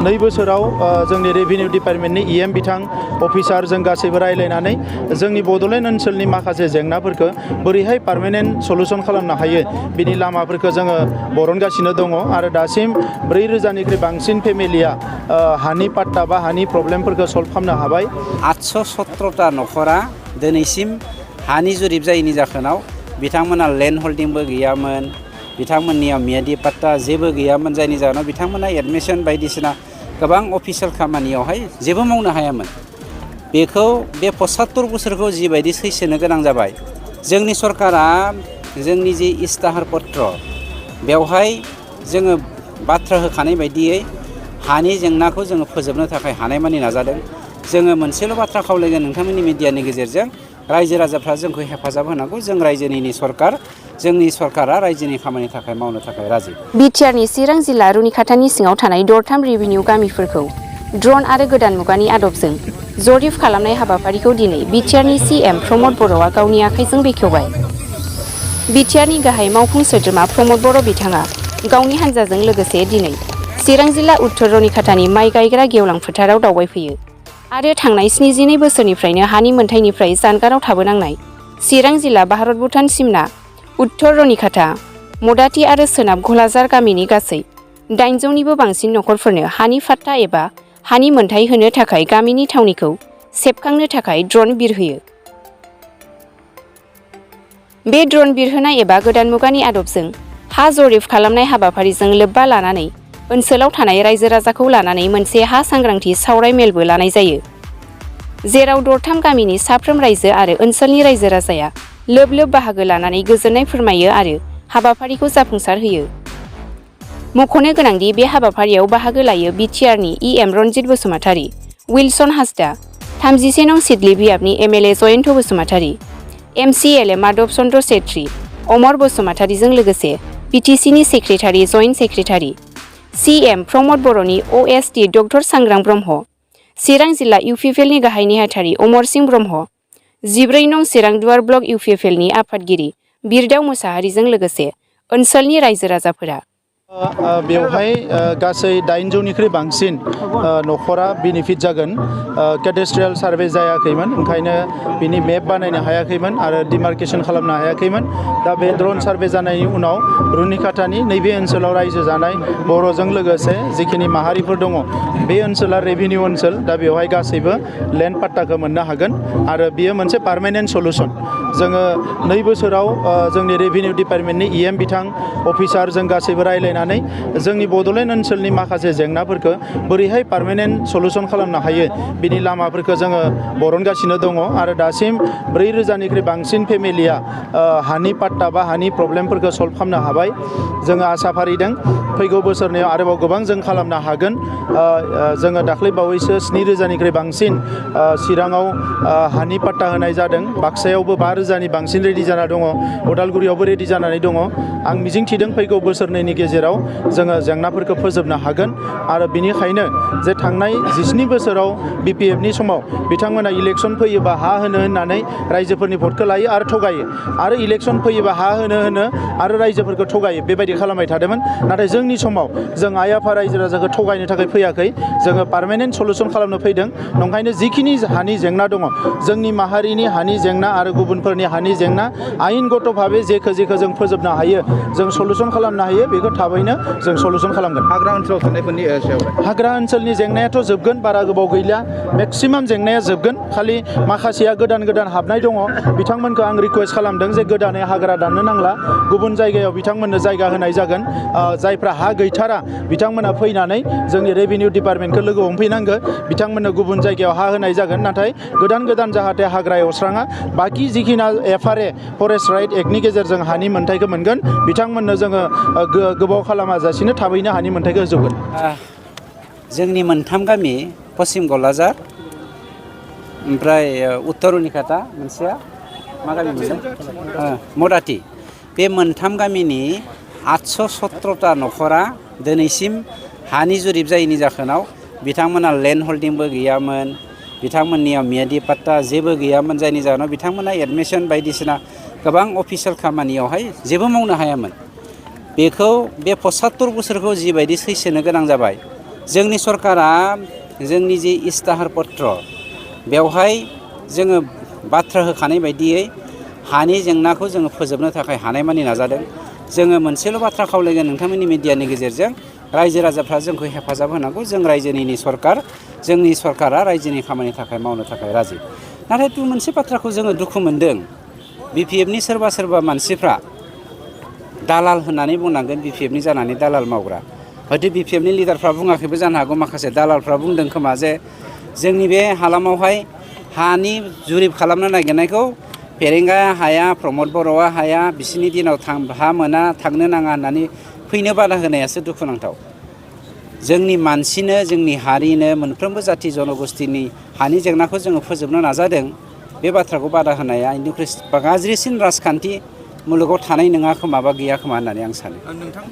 नै बोसोराव जोंनि रेभिनिउ डिपार्टमेन्टनि इएम बिथां अफिसार जों गासैबो रायलायनानै जोंनि बड'लेण्ड ओनसोलनि माखासे जेंनाफोरखौ बोरैहाय पार्मानेन्ट सलुसन खालामनो हायो बिनि लामाफोरखौ जोङो बरनगासिनो दङ आरो दासिम 4,000निख्रुइ बांसिन फेमिलिया हानि पाट्टा बा हानि प्रब्लेमफोरखौ सल्भ खालामनो हाबाय। 817टा नखरा दिनैसिम हानि जुरिब जायैनि जाहोनाव बिथांमोना लेन्ड हल्डिंबो गैयामोन, बिथांमोननियाव मियादि पाट्टा जेबो गैयामोन, जायनि जाहोनाव बिथांमोना एडमिशन बायदिसिना गोबां अफिसियेल खामानियावहाय जेबो मावनो हायामोन। बेखौ बे 75 बोसोरखौ जिबायदि सैसोनो गोनां जाबाय, जोंनि सरकारा जोंनि जि इस्ताहार पत्र बेवहाय जोङो बाथ्रा होखानाय बायदियै हानि जेंनाखौ जोङो फोजोबनो थाखाय हानायमानि नाजादों। जोङो मोनसेल' बाथ्रा खावलायगोन नोंथांमोननि मिडियानि गेजेरजों, रायजो राजाफ्रा जोंखौ हेफाजाब होनांगौ। जों रायजोनिनो सरकार, जोंनि सरकारा रायजोनि खामानि थाखाय मावनो थाखाय राजि। बिटिआरनि चिरां जिल्ला रुनिखाथानि सिङाव थानाय 13 रेभिनिउ गामिफोरखौ ड्रन आरो गोदान मुगानि आदबजों जरिप खालामनाय हाबाफारिखौ दिनै बिटिआरनि सीएम प्रमद बर'आ गावनि आखाइजों बेखेवबाय। बिटिआरनि गाहाय मावफुं सोद्रोमा प्रमद बर' बिथाङा गावनि हान्जाजों लोगोसे दिनै चिरां जिल्ला उत्तर रुनिखाथानि माइ गायग्रा गेवलां फोथाराव दावबायफैयो आरो थांनाय 72 बोसोरनिफ्रायनो हानि मोनथायनिफ्राय जानगाराव थाबोनांनाय चिरां जिल्ला भारत भुटान सिमना उत्तर रुनिखाथा, मदाति आरो सोनाब घलाजार गामिनि गासै 800निबो बांसिन नखरफोरनो हानि फाट्टा एबा हानि मोनथाय होनो थाखाय गामिनि थावनिखौ सेबखांनो थाखाय ड्रन बिरहोयो। बे ड्रन बिरहोनाय एबा गोदान मुगानि आदबजों हा जरिप खालामनाय हाबाफारिजों लोब्बा लानानै ओनसोलाव थानाय रायजो राजाखौ लानानै मोनसे हा सांग्रांथि सावराय मेलबो लानाय जायो, जेराव 13 गामिनि साफ्रोम रायजो आरो ओनसोलनि रायजो राजाया लोब लोब बाहागो लानानै गोजोननाय फोरमायो आरो हाबाफारिखौ जाफुंसार होयो। मख'नो गोनांदि बे हाबाफारियाव बाहागो लायो बिटिआरनि इएम रनजित बसुमतारी, विल्सन हासदा, 31 नं सिडली बियाबनि एमएलए जयन्त बसुमतारी, एमसिएलए माधव चन्द्र सेत्री, अमर बसुमतारीजों लोगोसे बिटिसिनि secretary joint secretary, CM Pramod बर'नि ओएसडि डक्टर सांग्रां ब्रह्म, चिरां जिल्ला इउपिपिएलनि गाहाय नेहाथारि अमर सिंह ब्रह्म, 14 नं चिरां दुवार ब्लक इउपिपिएलनि आफादगिरि बिरदाव मुसाहारिजों लोगोसे ओनसोलनि रायजो राजाफोरा बेवहाय गासै 800निख्रुइ बांसिन नखरा बेनिफिट जागोन। केडेस्ट्रियेल सार्भे जायाखैमोन, ओंखायनो बिनि मेप बानायनो हायाखैमोन आरो डिमार्केसन खालामनो हायाखैमोन। दा बे ड्रन सार्भे जानायनि उनाव रुनिखाथानि नैबे ओनसोलाव रायजो जानाय बर'जों लोगोसे जिखिनि माहारिफोर दङ, बे ओनसोला रेभिनिउ ओनसोल। दा बेवहाय गासैबो लेन्ड पाट्टाखौ मोननो हागोन आरो बियो मोनसे पार्मानेन्ट सलुसन। जोङो 2 बोसोराव जोंनि रेभिनिउ डिपार्टमेन्टनि इएम बिथां अफिसार जों गासैबो रायलायनानै जोंनि बड'लेण्ड ओनसोलनि माखासे जेंनाफोरखौ बोरैहाय पार्मानेन्ट सलुसन खालामनो हायो बिनि लामाफोरखौ जोङो बरनगासिनो दङ आरो दासिम 4,000निख्रुइ बांसिन फेमिलिया हानि पाट्टा बा हानि प्रब्लेमफोरखौ सल्भ खालामनो हाबाय। जोङो आसा फारिदों फैगौ बोसोरनियाव आरोबाव गोबां जों खालामनो हागोन। जोङो दाख्लै बावैसो 7,000निख्रुइ बांसिन चिराङाव हानि पाट्टा होनाय जादों। बाक्सायावबो 5,000नि बांसिन रेडि जाना दङ, उदालगुरियावबो रेडि जानानै दङ। आं मिजिंथिदों फैगौ बोसोरनैनि गेजेराव जोङो जेंनाफोरखौ फोजोबनो हागोन आरो बिनिखायनो जे थांनाय 17 बोसोराव बिपिएफनि समाव बिथांमोना इलेक्सन फैयोबा हा होनो होननानै रायजोफोरनि भटखौ लायो आरो थगायो, आरो इलेक्सन फैयोबा हा होनो आरो रायजोफोरखौ थगायो, बेबायदि खालामबाय थादोंमोन। नाथाय जोंनि समाव जों आइ आफा रायजो राजाखौ थगायनो थाखाय फैयाखै, जोङो पार्मानेन्ट सलुसन खालामनो फैदों। नंखायनो जिखिनि हानि जेंना दङ, जोंनि माहारिनि हानि जेंना आरो गुबुनफोरनि हानि जेंना, आयेनगत भाबै जेखौ जों फोजोबनो हायो, जों सलुसन खालामनो हायो, बेखौ थाबैनो जों सलुसन खालामगोन। हाग्रा ओनसोलाव थानायफोरनि सायाव हाग्रा ओनसोलनि जेंनायाथ' जोबगोन, बारा गोबाव गैला, मेक्सिमाम जेंनाया जोबगोन। खालि माखासेया गोदान हाबनाय दङ, बिथांमोनखौ आं रिकुवेस्ट खालामदों जे गोदानै हाग्रा दाननो नांला, गुबुन जायगायाव बिथांमोननो जायगा होनाय जागोन। जायफ्रा हा गैथारा बिथांमोना फैनानै जोंनि रेभिनिउ डिपार्टमेन्टखौ लोगो हमफैनांगौ, बिथांमोननो गुबुन जायगायाव हा होनाय जागोन। नाथाय गोदान जाहाथे हाग्रा एवस्राङा, बाखि जिखिना एफआरए फरेस्ट राइट एक्टनि गेजेरजों हानि मोनथायखौ मोनगोन, बिथांमोननो जोङो गोबाव खालामाजासिनो थाबैनो हानि मोनथायखौ होजोबगोन। जोंनि 3 गामि पश्चिम गलाजार, ओमफ्राय उत्तर रुनिखाथा, मोनसेया मा गामि मोनसे मदाति, बे 3 गामिनि 817टा नखरा दिनैसिम हानि जुरिब जायैनि जाहोनाव बिथांमोना लेन्ड हल्डिंबो गैयामोन, बिथांमोननियाव मियादि पाट्टा जेबो गैयामोन, जायनि जाहोनाव बिथांमोना एडमिशन बायदिसिना गोबां अफिसियेल खामानियावहाय जेबो मावनो हायामोन। बेखौ बे 75 बोसोरखौ जिबायदि सैसोनो गोनां जाबाय, जोंनि सरकारा जोंनि जे इस्ताहार पत्र बेवहाय जोङो बाथ्रा होखानाय बायदियै हानि जेंनाखौ जोङो फोजोबनो थाखाय हानायमानि नाजादों। जोङो मोनसेल' बाथ्रा खावलायगोन नोंथांमोननि मिडियानि गेजेरजों रायजो राजाफ्रा जोंखौ हेफाजाब होनांगौ। जों रायजोनिनो सरकार, जोंनि सरकारा रायजोनि खामानि थाखाय मावनो थाखाय राजि। नाथाय मोनसे बाथ्राखौ जोङो दुखु मोनदों, बिपिएफनि सोरबा मानसिफ्रा दालाल होननानै बुंनांगोन, बिपिएफनि जानानै दालाल मावग्रा। हयथ' बिपिएफनि लिडारफ्रा बुङाखैबो जानो हागौ, माखासे दालालफ्रा बुंदों खोमा जे जोंनि बे हालामावहाय हानि जुरिब खालामनो नागिरनायखौ फेरेंगा हाया, प्रमद बर'आ हाया, बिसोरनि दिनाव हा मोना, थांनो नाङा होननानै फैनो बादा होनायासो दुखुनांथाव। जोंनि मानसिनो, जोंनि हारिनो, मोनफ्रोमबो जाथि जनगोष्ठीनि हानि जेंनाखौ जोङो फोजोबनो नाजादों। बे बाथ्राखौ बादा होनाया इनिख्रुइ गाज्रिसिन राजखान्थि मुलुगाव थानाय नङा खोमा बा गैया खोमा होननानै आं सानो। नोंथां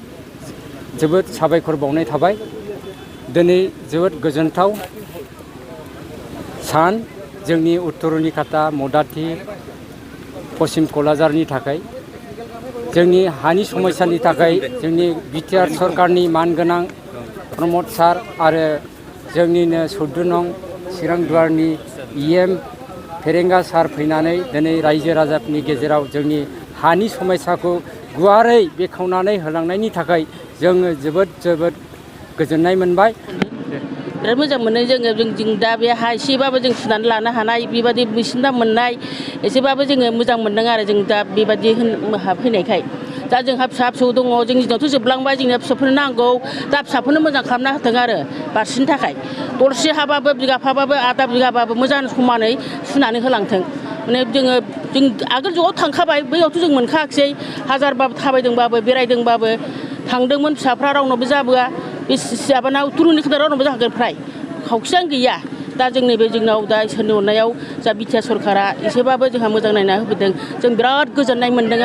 जोबोद साबायखर बावनाय थाबाय। दिनै जोबोद गोजोनथाव सान जोंनि उत्तरनिखाता मदाथि पश्चिम क'क्राझारनि थाखाय। जोंनि हानि समस्यानि थाखाय जोंनि बिटिआर सरकारनि मानगोनां प्रमद सार आरो जोंनिनो 14 नं चिरां दुवारनि इएम फेरेंगा सार फैनानै दिनै रायजो राजाफोरनि गेजेराव जोंनि हानि समस्याखौ गुवारै बेखेवनानै होलांनायनि थाखाय जोङो जोबोद गोजोननाय मोनबाय। बिराद मोजां मोनो जों दा बे हा एसेबाबो जों सुनानै लानो हानाय, बेबायदि बिसिना मोननाय एसेबाबो जोङो मोजां मोनदों आरो जों दा बेबायदि फैनायखाय। दा जोंहा फिसा फिसौ दङ, जोंनि दिनावथ' जोबलांबाय, जोंनो फिसाफोरनो नांगौ। दा फिसाफोरनो मोजां खालामना होथों आरो बारसिनि थाखाय। दरसे हाबाबो बिगाफाबाबो आधा बिगाबाबो मोजां समानै सुनानै होलांथों। माने जों आगोल ज'आव थांखाबाय, बैयावथ' जों मोनखायाखिसै। हाजारबाबो थाबायदोंबाबो बेरायदोंबाबो थांदोंमोन, फिसाफ्रा रावनावबो जाबोआ। बे माबाना उत्तरनि खोथा रावनावबो जाखागोन फ्राय खावसेयानो गैया। दा जोंनि बे जोंनाव दा इसोरनि अननायाव जा बिटिआर सरकारा एसेबाबो जोंहा मोजां नायना होबोदों। जों बिराद गोजोननाय मोनदों।